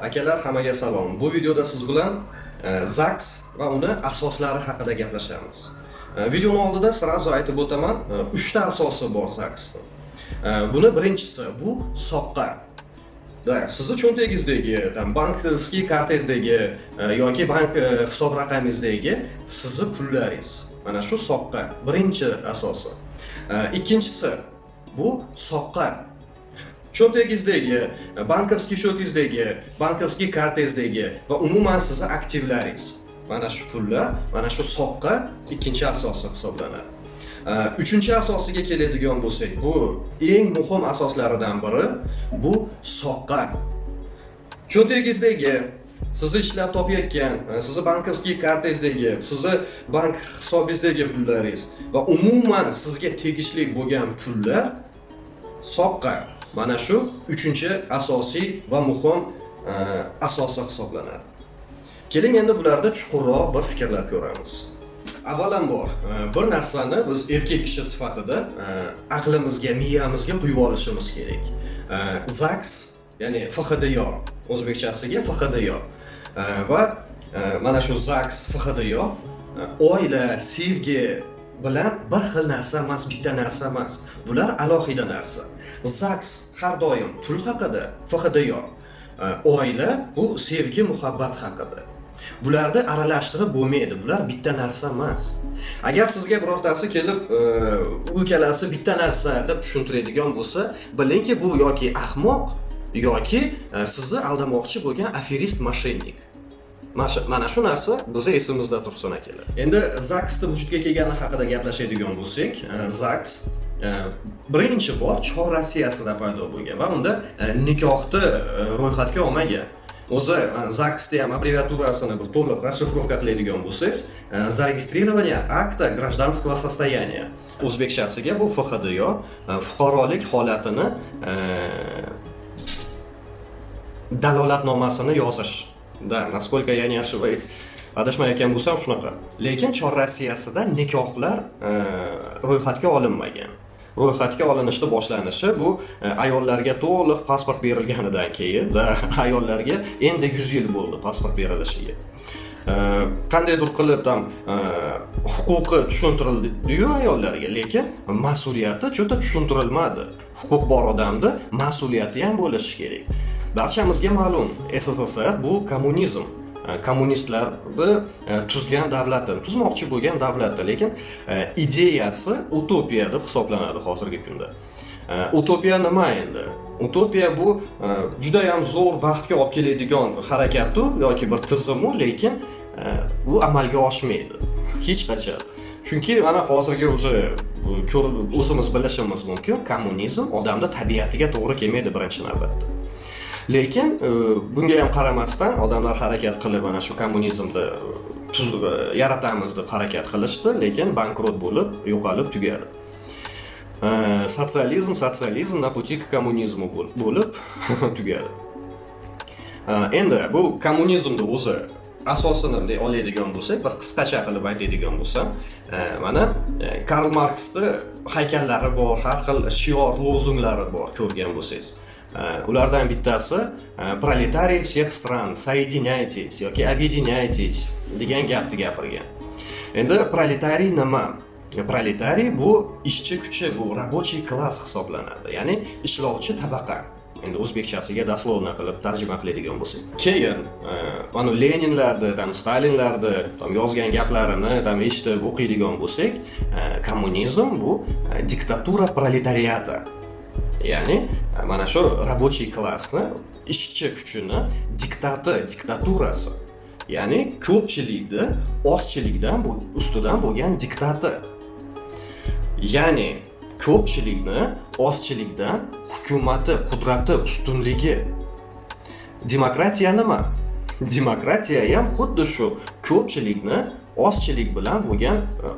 Akalar, hammaga salom. Bu videoda siz bilan ZAGS va uni asoslari haqida gaplashamiz. Videoni oldida сразу aytib o'taman, uchta asosi bor ZAGSni. Buni birinchisi bu soqqa. Да, sizni cho'ntagingizdagi, там, банковский kartangizdagi yoki bank hisob raqamingizdagi sizni pullaringiz. Mana shu soqqa birinchi asosi. Ikkinchisi bu soqqa. Cho'ntagingizdagi, банковский счёт ingizdagi, банковский kartangizdagi va umuman sizni aktivlaringiz. Mana shu pullar, mana shu soqqa ikkinchi asosi hisoblanadi. Uchinchi asosiga keladigan bo'lsak, bu eng muhim asoslaridan biri, bu soqqa. Cho'ntagingizdagi, sizni ishlab topayotgan, sizni банковский kartangizdagi, sizni bank hisobingizdagi pullaringiz va umuman sizga tegishli bo'lgan pullar soqqa. Mana shu uchinchi asosiy va muhim asosi hisoblanadi. Keling, endi bularda chuqurroq bir fikrlab ko'ramiz. Avvalambor, bir narsani biz erkak kishi sifatida aqlimizga, miyamizga quyib olishimiz kerak. ZAGS, ya'ni ФХДЙО, o'zbekchasiga ФХДЙО. Va mana shu ZAGS, ФХДЙО oila, sevgi bilan bir xil narsa emas, bitta narsa emas. Bular alohida narsa. ZAGS har doim pul haqida, ФХДЙО oila bu sevgi, muhabbat haqida. Bularni aralashtirib bo'lmaydi. Bular bitta narsa emas. Agar sizga birortasi kelib, u ikkalasi bitta narsa deb tushuntiradigan bo'lsa, bilingki, bu yoki ahmoq yoki sizni aldamoqchi bo'lgan aferist, мошенник. Mana shu narsa bizni esimizda tursin, akalar. Endi ZAGSni vujudga kelgani haqida gaplashadigan bo'lsak, ZAGS birinchi bor Chor Rossiyasida paydo bo'lgan va unda nikohni ro'yxatga olmagan. O'zi ZAGSni ham abbreviaturasini bir to'liq расшифровка qiladigan bo'lsangiz, зарегистрирование акта гражданского состояния. O'zbekchasiga bu ФХДЙО, fuqarolik holatini dalolatnomasini yozish. Да, насколько я не ошибаюсь. Adashmayotgan bo'lsam, shunaqa. Lekin Chor Rossiyasida nikohlar ro'yxatga olinmagan. Ro'yxatga olinishni boshlanishi bu ayollarga to'liq pasport berilganidan keyin, да, ayollarga endi 100 yil bo'ldi pasport berilishiga. Qandaydir qilib там huquqi tushuntirildi-yu ayollarga, lekin mas'uliyati juda tushuntirilmadi. Huquq bor odamda mas'uliyati ham bo'lishi kerak. Barchamizga ma'lum, SSSR bu kommunizm. Kommunistlarni tuzgan davlati, tuzmoqchi bo'lgan davlati, lekin ideyasi utopiya deb hisoblanadi hozirgi kunda. Utopiya nima endi? Utopiya bu juda ham zo'r baxtga olib keladigan harakatu yoki bir tizimu, lekin u amalga oshmaydi hech qachon. Chunki mana hozirgi уже ko'rib o'zimiz bilishimiz mumkin, kommunizm odamni tabiatiga to'g'ri kelmaydi birinchi navbatda. Lekin bunga ham qaramasdan odamlar harakat qilib, mana shu kommunizmni yaratamiz deb harakat qilishdi, lekin bankrot bo'lib, yo'qolib tugadi. Социализм, социализм на пути к коммунизму bo'lib tugadi. Endi bu kommunizmni o'zi asosini bunday oladigan bo'lsak, bir qisqacha qilib aytadigan bo'lsam, mana Karl Marksni haykallari bor, har xil shior, lozunglari bor, ko'rgan bo'lsangiz. Ulardan bittasi "Пролетарии всех стран, соединяйтесь" yoki "объединяйтесь" degan gapni gapirgan. Endi proletariy nima? Proletariy bu ishchi kuchi, bu рабочий класс hisoblanadi, ya'ni ishlovchi tabaqa. Endi o'zbekchasiga дословно qilib tarjima qiladigan bo'lsak. Keyin mana Leninlarni, там Stalinlarni там yozgan gaplarini там eshitib o'qiydigan bo'lsak, kommunizm bu диктатура пролетариата. Ya'ni mana shu рабочий класс ni, ishchi kuchini diktati, diktaturasi. Ya'ni ko'pchilikni ozchilikdan ustidan bo'lgan diktati. Ya'ni ko'pchilikni ozchilikdan hukumati, qudrati, ustunligi. Demokratiya nima? Demokratiya ham xuddi shu ko'pchilikni ozchilik bilan bo'lgan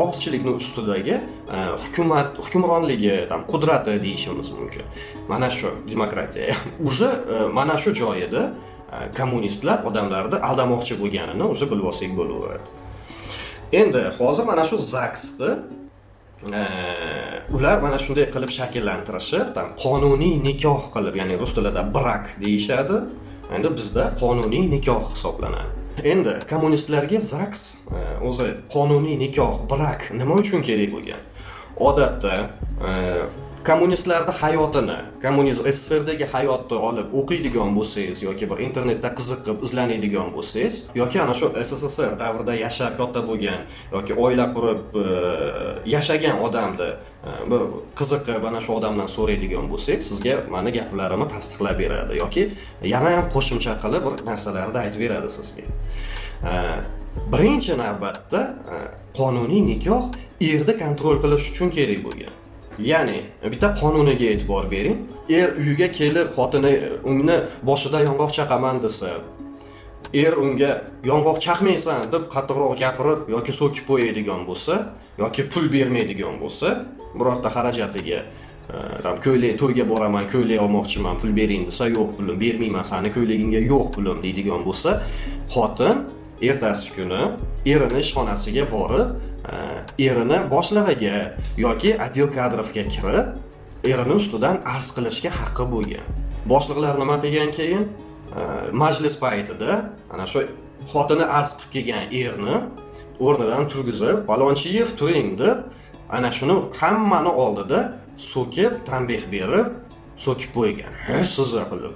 ozchilikni ustidagi hukumat, hukmronligi, там qudrati deyishimiz mumkin. Mana shu demokratiya ham уже mana shu joyida kommunistlar odamlarni aldamoqchi bo'lganini уже bilib olsak bo'laveradi. Endi hozir mana shu ZAGSni ular mana shunday qilib shakllantirishi, там qonuniy nikoh qilib, ya'ni rus tilida брак deyishadi. Endi bizda qonuniy nikoh hisoblanadi. Endi kommunistlarga ZAGS, o'zi qonuniy nikoh, брак nima uchun kerak bo'lgan? Odatda kommunistlarni hayotini, kommunizm SSSRdagi hayotni olib o'qiydigan bo'lsangiz yoki bir internetda qiziqib izlanadigan bo'lsangiz yoki ana shu SSSR davrida yashab katta bo'lgan yoki oila qurib yashagan odamni bir qiziqib ana shu odamdan so'raydigan bo'lsangiz, sizga mani gaplarimni tasdiqlab beradi yoki yana ham qo'shimcha qilib bir narsalarni aytib beradi sizga. Birinchi navbatda qonuniy nikoh erni контроль qilish uchun kerak bo'lgan. Ya'ni bitta qonuniga e'tibor bering. Er uyiga kelib xotini uni boshida yong'oq chaqaman desa, er unga yong'oq chaqmaysan deb qattiqroq gapirib yoki so'kib qo'yadigan bo'lsa, yoki pul bermaydigan bo'lsa, birorta xarajatiga, tam ko'ylak, to'yga boraman, ko'ylak olmoqchiman, pul bering desa, yo'q pulim, bermayman, sani ko'ylagingga yo'q pulim deydigan bo'lsa, xotin ertasi kuni erini ishxonasiga borib, erini boshlig'iga yoki отдел кадров ga kirib, erini ustidan arz qilishga haqqi bo'lgan. Boshliqlar nima qilgan keyin? Majlis paytida ana shu xotini arz qilib kelgan erni o'rnidan turgizib, "Palonchiyev, turing" deb, ana shuni hammani oldida so'kib, tanbeh berib, so'kib qo'ygan. Sizni qilib.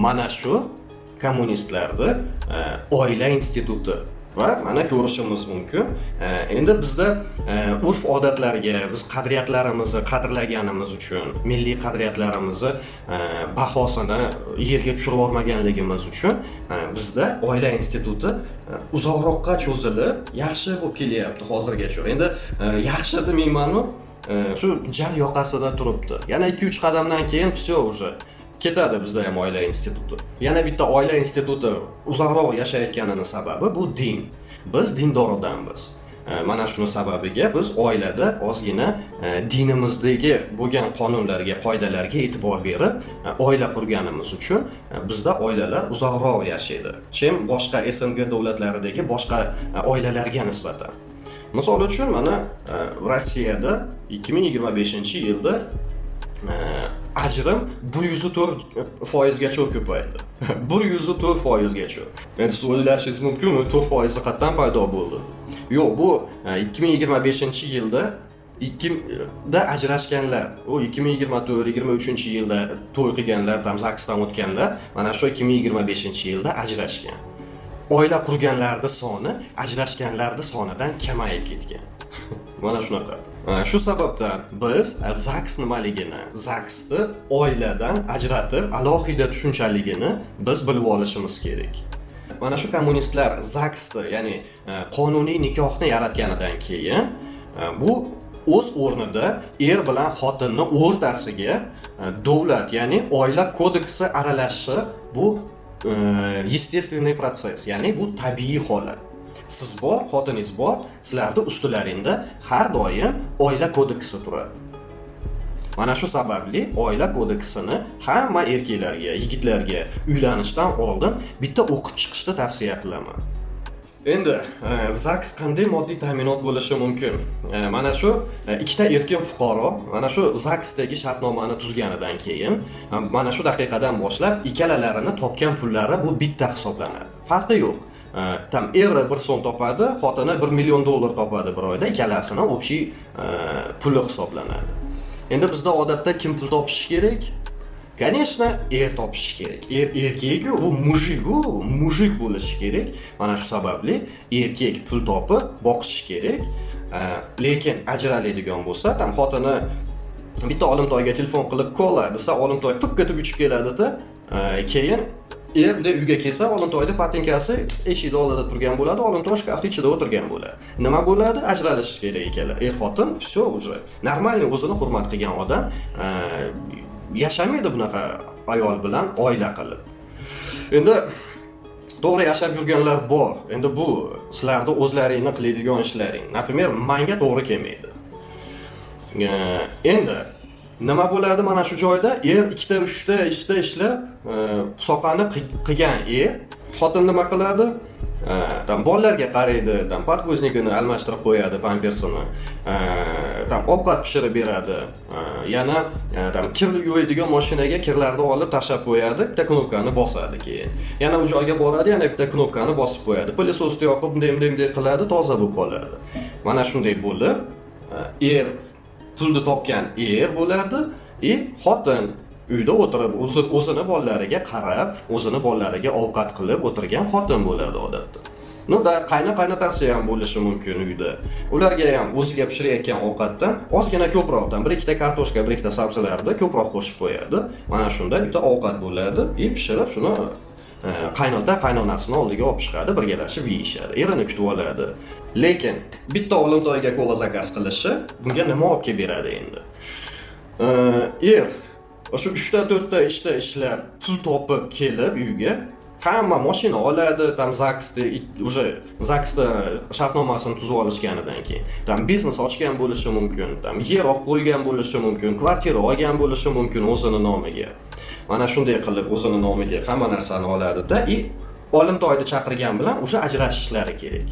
Mana shu kommunistlarni oila instituti va mana ko'rishimiz mumkin. Endi bizda urf odatlarga, biz qadriyatlarimizni qadrlaganimiz uchun, milliy qadriyatlarimizni bahosini yerga tushirib yubormaganligimiz uchun bizda oila instituti uzoqroqqa cho'zilib, yaxshi bo'lib kelyapti hozirgacha. Endi yaxshi demaymanu, shu jar yoqasida turibdi. Yana 2-3 qadamdan keyin все, уже ketadi bizda ham oila instituti. Yana bitta oila instituti uzoqroq yashayotganini sababi bu din. Biz dindor odammiz. Mana shuni sababiga biz oilada ozgina dinimizdagi bo'lgan qonunlarga, qoidalarga e'tibor berib, oila qurganimiz uchun bizda oilalar uzoqroq yashaydi, чем boshqa СНГ davlatlaridagi boshqa oilalarga nisbatan. Misol uchun, mana Rossiyada 2025-yilda ajrim 104%gacha ko'paydi. 104%gacha. Endi siz o'ylashingiz mumkin, 4 foizi qayerdan paydo bo'ldi? Yo'q, bu 2025-yilda da ajrashganlar, u 2024, 23 yilda to'y qilganlar, там ZAGSdan o'tganlar, mana shu 2025-yilda ajrashgan. Oila qurganlarni soni ajrashganlarni sonidan kamayib ketgan. Mana shunaqa. Shu sababdan biz ZAGS nimaligini, ZAGSni oiladan ajratib, alohida tushunchaligini biz bilib olishimiz kerak. Mana shu kommunistlar ZAGSni, ya'ni qonuniy nikohni yaratganidan keyin bu o'z o'rnida er bilan xotinni o'rtasiga davlat, ya'ni oila kodeksi aralashishi bu естественный процесс, ya'ni bu tabiiy holat. Siz bor, xotiningiz bor, sizlarni ustilaringda har doim oila kodeksi turadi. Mana shu sababli oila kodeksini hamma erkaklarga, yigitlarga uylanishdan oldin bitta o'qib chiqishni tavsiya qilaman. Endi ZAGS qanday moddiy ta'minot bo'lishi mumkin? Mana shu ikkita erkin fuqaro mana shu ZAGSdagi shartnomani tuzganidan keyin mana shu daqiqadan boshlab ikkalalarini topgan pullari bu bitta hisoblanadi. Farqi yo'q. Там eri 1 so'm topadi, xotini 1 million dollar topadi bir oyda, ikkalasini общий puli hisoblanadi. Endi bizda odatda kim pul topishi kerak? Конечно, er topishi kerak. Er erkak-ku, u мужик, u мужик bo'lishi kerak. Mana shu sababli erkak pul topib boqishi kerak. Lekin ajraladigan bo'lsa, там xotini bitta olimtoyga telefon qilib "kola" desa, olimtoy pik etib uchib keladida, keyin er bunday uyga kelsa, olimtoyni patinkasi eshikni oldida turgan bo'ladi, olimtoy shkafni ichida o'tirgan bo'ladi. Nima bo'ladi? Ajralishish kerak ikkala. Er xotin все уже. Нормальный, o'zini hurmat qilgan odam yashamaydi bunaqa ayol bilan oila qilib. Endi to'g'ri yashab yurganlar bor. Endi bu sizlarni o'zlaringni qiladigan ishlaring. Например, manga to'g'ri kelmaydi. Endi nima bo'ladi mana shu joyda? Er ikkita, uchta ishda ishlab, soqani qilgan er, xotin nima qiladi? Там bolalarga qaraydi, там подгузник ini almashtirib qo'yadi, pampersini, там ovqat pishirib beradi, yana там kir yuvadigan mashinaga kirlarni olib tashlab qo'yadi, bitta knopkani bosadi. Keyin yana u joyga boradi, yana bitta knopkani bosib qo'yadi, пылесос ni yoqib, bunday, bunday, bunday qiladi, toza bo'lib qoladi. Mana shunday bo'lib, er pulni topgan er bo'ladi и xotin uyda o'tirib, o'zi o'zini bolalariga qarab, o'zini bolalariga ovqat qilib o'tirgan xotin bo'ladi odatda. Ну да, qayna qaynotasi ham bo'lishi mumkin uyda. Ularga ham o'ziga pishirayotgan ovqatdan ozgina ko'proqdan, bir ikkita kartoshka, bir ikkita sabzilarni ko'proq qo'shib qo'yadi. Mana shunda bitta ovqat bo'ladi и pishirib, shuni qaynota qaynonasini oldiga olib chiqadi, birgalashib yeyishadi, erini kutib oladi. Lekin bitta olimtoyga kola заказ qilishi bunga nima olib kelib beradi endi? Er o'sha uchta, to'rtta ishda ishlab, pul topib kelib uyga, hamma mashina oladi, там ЗАГСda, уже ЗАГСda shartnomasini tuzib olishganidan keyin, там biznes ochgan bo'lishi mumkin, там yer olib qo'ygan bo'lishi mumkin, kvartira olgan bo'lishi mumkin o'zini nomiga. Mana shunday qilib o'zini nomiga hamma narsani oladida и olimtoyni chaqirgan bilan уже ajrashishlari kerak.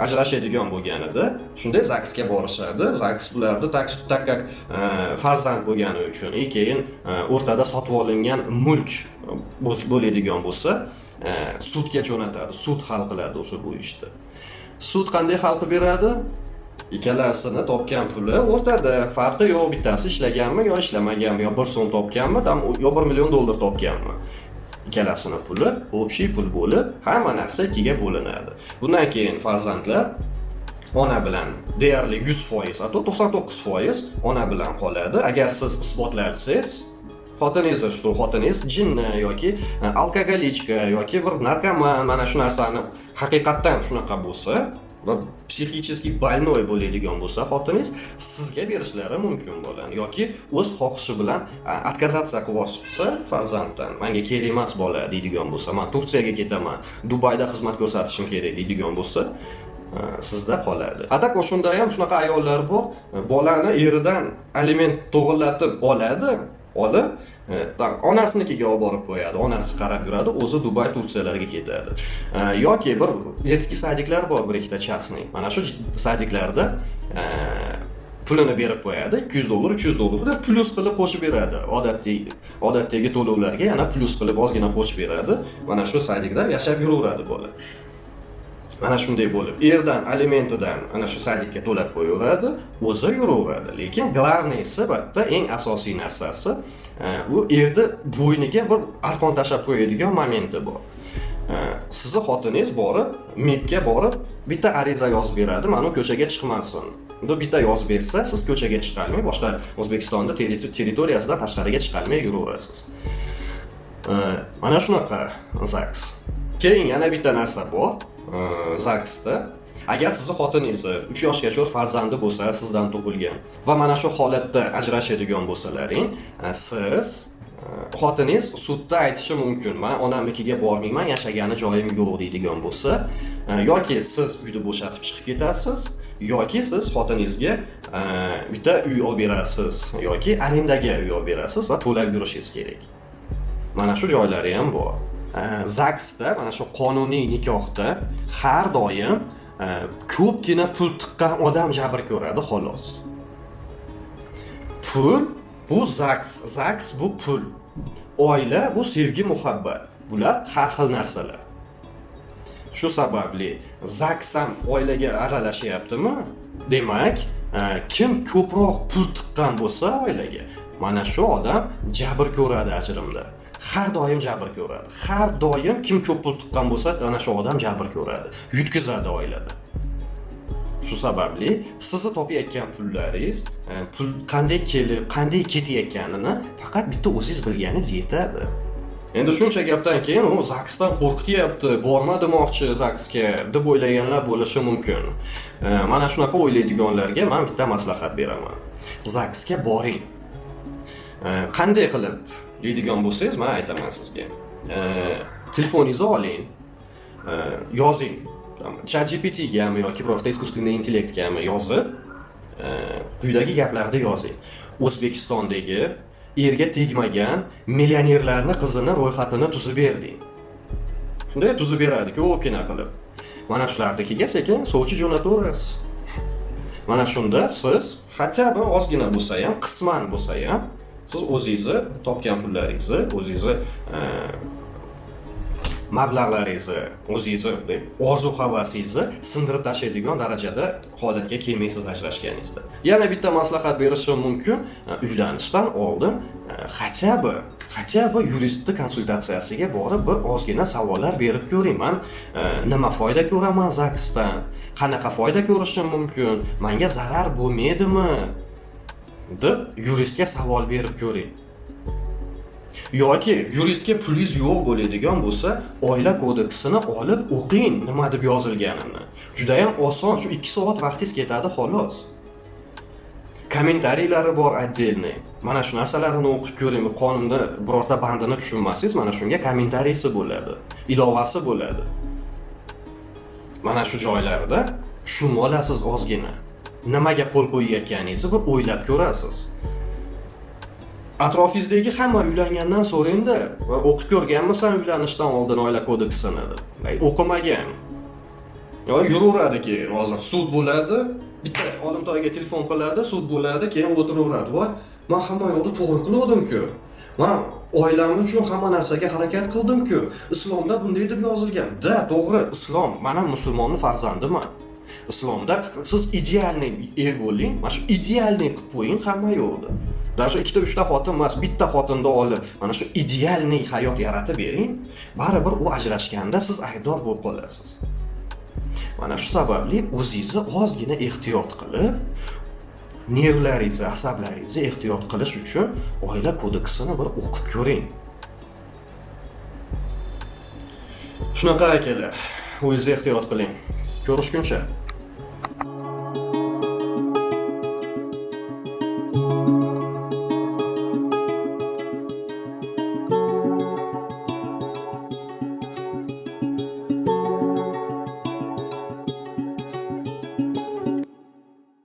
Ajrashadigan bo'lganida shunday ЗАГСga borishadi. ЗАГС bularni, так как farzand bo'lgani uchun и keyin o'rtada sotib olingan mulk bo'ladigan bo'lsa, sudga jo'natadi. Sud hal qiladi o'sha bu ishni. Sud qanday hal qilib beradi? Ikkalasini topgan puli o'rtada, farqi yo'q, bittasi ishlaganmi yo ishlamaganmi, yo 1 so'm topganmi там, yo 1 million dollar topganmi, ikkalasini puli общий pul bo'lib, hamma narsa ikkiga bo'linadi. Bundan keyin farzandlar ona bilan deyarli 100%, hatto 99% ona bilan qoladi, agar siz isbotlasangiz xotiningizni, что xotiningiz jinni yoki алкоголичка yoki bir narkoman. Mana shu narsani haqiqatdan shunaqa bo'lsa va психически больной bo'ladigan bo'lsa xotiningiz, sizga berishlari mumkin bolani yoki o'z xohishi bilan отказаться qilib olsa farzanddan, "Manga kerak emas bola", deydigan bo'lsa, "Man Turkiyaga ketaman, Dubayda xizmat ko'rsatishim kerak", deydigan bo'lsa, sizda qoladi. А так o'shanda ham shunaqa ayollar bor, bolani eridan aliment to'g'irlatib oladi, olib, там onasinikiga olib borib qo'yadi, onasi qarab yuradi, o'zi Dubay, Turkiyalarga ketadi. Yoki bir детский садик lar bor, bir ikkita частный, mana shu садик larda pulini berib qo'yadi, 200 dollar, 300 dollar plyus qilib qo'shib beradi, odatdagi to'lovlarga yana plyus qilib ozgina qo'shib beradi. Mana shu садик da yashab yuraveradi bola. Mana shunday bo'lib, erdan alimentidan ana shu садик ka to'lab qo'yaveradi, o'zi yuraveradi. Lekin главный si, bu yerda eng asosiy narsasi, u erni bo'yniga bir arqon tashlab qo'yadigan momenti bor. Sizni xotiningiz borib, MIBga borib bitta ariza yozib beradi, "Mana u ko'chaga chiqmasin", deb bitta yozib bersa, siz ko'chaga chiqolmay, boshqa O'zbekistonda territoriyasidan tashqariga chiqolmay yuraverasiz. Mana shunaqa ЗАГС. Keyin yana bitta narsa bor ЗАГСda: agar sizni xotiningizni 3 yoshgacha farzandi bo'lsa sizdan tug'ilgan va mana shu holatda ajrashadigan bo'lsalaring, siz, xotiningiz sudda aytishi mumkin, "Man onamnikiga bormayman, yashagani joyim yo'q", deydigan bo'lsa, yoki siz uyni bo'shatib chiqib ketasiz, yoki siz xotiningizga bitta uy olib berasiz yoki arendaga uy olib berasiz va to'lab yurishingiz kerak. Mana shu joylari ham bor. ЗАГСda mana shu qonuniy nikohda har doim ko'pgina pul tiqqan odam jabr ko'radi, xolos. Pul bu ЗАГС, ЗАГС bu pul, oila bu sevgi, muhabbat, bular har xil narsalar. Shu sababli ЗАГС ham oilaga aralashyaptimi, demak, kim ko'proq pul tiqqan bo'lsa oilaga, mana shu odam jabr ko'radi ajrimda, har doim jabr ko'radi. Har doim kim ko'p pul tiqqan bo'lsa, ana shu odam jabr ko'radi, yutqizadi oilada. Shu sababli sizni topayotgan pullaringiz, pul qanday kelib, qanday ketayotganini faqat bitta o'zingiz bilganingiz yetadi. Endi shuncha gapdan keyin, "U ЗАГСdan qo'rqityapti, borma demoqchi ЗАГСga", deb o'ylaganlar bo'lishi mumkin. Mana shunaqa o'ylaydiganlarga man bitta maslahat beraman: ЗАГСga boring. Qanday qilib deydigan bo'lsangiz, man aytaman sizga. Telefoningizni oling, yozing ChatGPTgami yoki birorta искусственный intellektgami, yozib, quyidagi gaplarni yozing: "O'zbekistondagi erga tegmagan millionerlarni qizini ro'yxatini tuzib ber", deng. Shunday tuzib beradi ko'pgina qilib. Mana shularnikiga sekin sovchi jo'nataverasiz. Mana shunda siz хотя бы ozgina bo'lsa ham, qisman bo'lsa ham siz o'zingizni topgan pullaringizni, o'zingizni mablag'laringizni, o'zingizni orzu havasingizni sindirib tashlaydigan darajada holatga kelmaysiz ajrashganingizda. Yana bitta maslahat berishim mumkin, uylanishdan oldin хотя бы yuristni konsultatsiyasiga borib bir ozgina savollar berib ko'ring. Man nima foyda ko'raman ZAGSdan? Qanaqa foyda ko'rishim mumkin? Menga zarar bo'lmaydimi? Deb yuristga savol berib ko'ring. Yoki yuristga pulingiz yo'q bo'ladigan bo'lsa, oila kodeksini olib o'qing, nima deb yozilganini. Juda ham oson, shu 2 soat vaqtingiz ketadi xolos. Kommentariylari bor отдельный. Mana shu narsalarni o'qib ko'ring, qonunda birorta bandini tushunmasangiz, mana shunga kommentariysi bo'ladi, ilovasi bo'ladi. Mana shu joylarda tushunib olasiz ozgina. Nimaga qo'l qo'yayotganingizni bir o'ylab ko'rasiz. Atrofingizdagi hamma uylangandan so'rangda, o'qib ko'rganmisan uylanishdan oldin oila kodeksini deb. O'qimagan. Yo yuraveradi keyin, hozir sud bo'ladi, bitta olimtoyga telefon qiladi, sud bo'ladi, keyin o'tiraveradi. Voy, men hamma yoqda to'g'ri qilgandim-ku. Men oilam uchun hamma narsaga harakat qildim-ku. Islomda bunday deb yozilgan. Da, to'g'ri, islom, men ham musulmonni farzandiman. Islomda siz идеальный er bo'ling, mana shu идеальный qilib qo'ying hamma yo'qda. Даже ikkita uchta xotin emas, bitta xotinni olib, mana shu идеальный hayot yaratib bering, baribir u ajrashganda siz aybdor bo'lib qolasiz. Mana shu sababli o'zingizni ozgina ehtiyot qilib, nervlaringizni, asablaringizni ehtiyot qilish uchun oila kodeksini bir o'qib ko'ring. Shunaqa akalar, o'zingizni ehtiyot qiling. Ko'rishguncha.